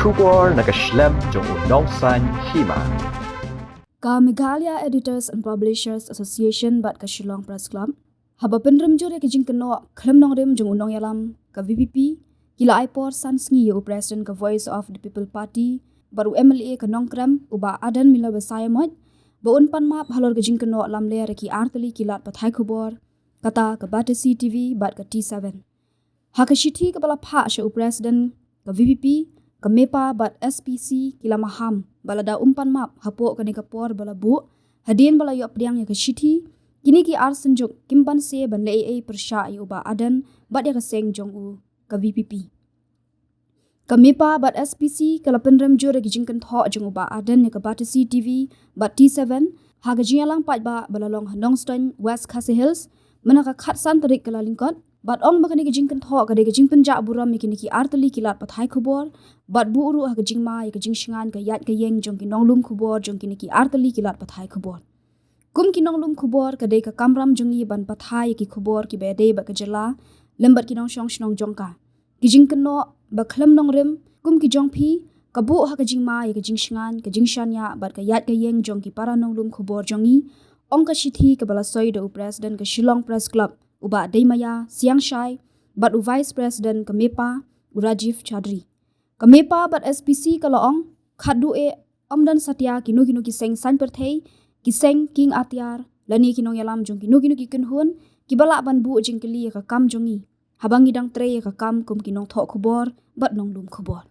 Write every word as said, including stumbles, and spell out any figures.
Khubor na ka shlem jong u nongsan hima. Ka Meghalaya Editors and Publishers Association bad ka Shillong Press Club haba pynrem jur ïa ka jingkynnoh khlem nongrim jong u nongïalam ka V P P, ki la ai por san sngi ïa u President ka Voice of the People Party bad u M L A ka Nongkrem, u Bah Ardent Miller Basaiawmoit, ba un pan map halor ka jingkynnoh lamler ïa ki artylli ki lad pathai khubor, kata ka Batesi T V bad ka T seven. Ha ka shithi kaba la phah sha u President ka V P P, ka MEPA bad S P C ki la maham ba lada um pan map hapoh kane ka por ba la buh, hadien ba la ïoh pdiang ïa ka shithi, kine ki ar synjuk kim banse ban leh ei ei pyrshah ïa u Bah Ardent bad ïa ka seng jong u ka V P P. Ka MEPA bad S P C ka la pynrem jur ïa ki jingkynthoh jong u Bah Ardent ïa ka Batesi T V bad T seven ha ka jingïalang paidbah ba la long ha Nongstoiñ, West Khasi Hills, mynta ka khatsan tarik Kyllalyngkot, bad ong ba kane ka jingkynthoh ka dei ka jingpynjah burom ïa kine ki artylli ki lad pathai khubor bad buh ruh ha ka jingma ïa ka jingshngaiñ ka ïaid ka ïeng jong ki nonglum khubor jong kine ki artylli ki lad pathai khubor. Kum ki nonglum khubor, ka dei ka kamram jong ngi ban pathai ïa ki khubor kiba ïadei bad ka jylla lem bad ki nongshong shnong jong ka. Ki jingkynnoh ba khlem nongrim kum ki jong phi ka buh ha ka jingma ïa ka jingshngaiñ, ka jingshaniah bad ka ïaid ka ïeng jong ki para nonglum khubor jong ngi, ong ka shithi kaba la soi da u President ka Shillong Press Club, u Bah Deimaïa Siangshai, bad u Vice President ka MEPA, u Rajiv Chaudhary. Ka MEPA bad S P C ka la ong, khatduh eh, ym don satia kino kino ki seng saiñ pyrthei, ki seng kieng atiar lane ki nongïalam jong kino kino ki kynhun kiba lah ban buh jingkylli ïa ka kam jong ngi haba ngi dang trei ïa ka kam kum ki nongthoh khubor bad nonglum khubor.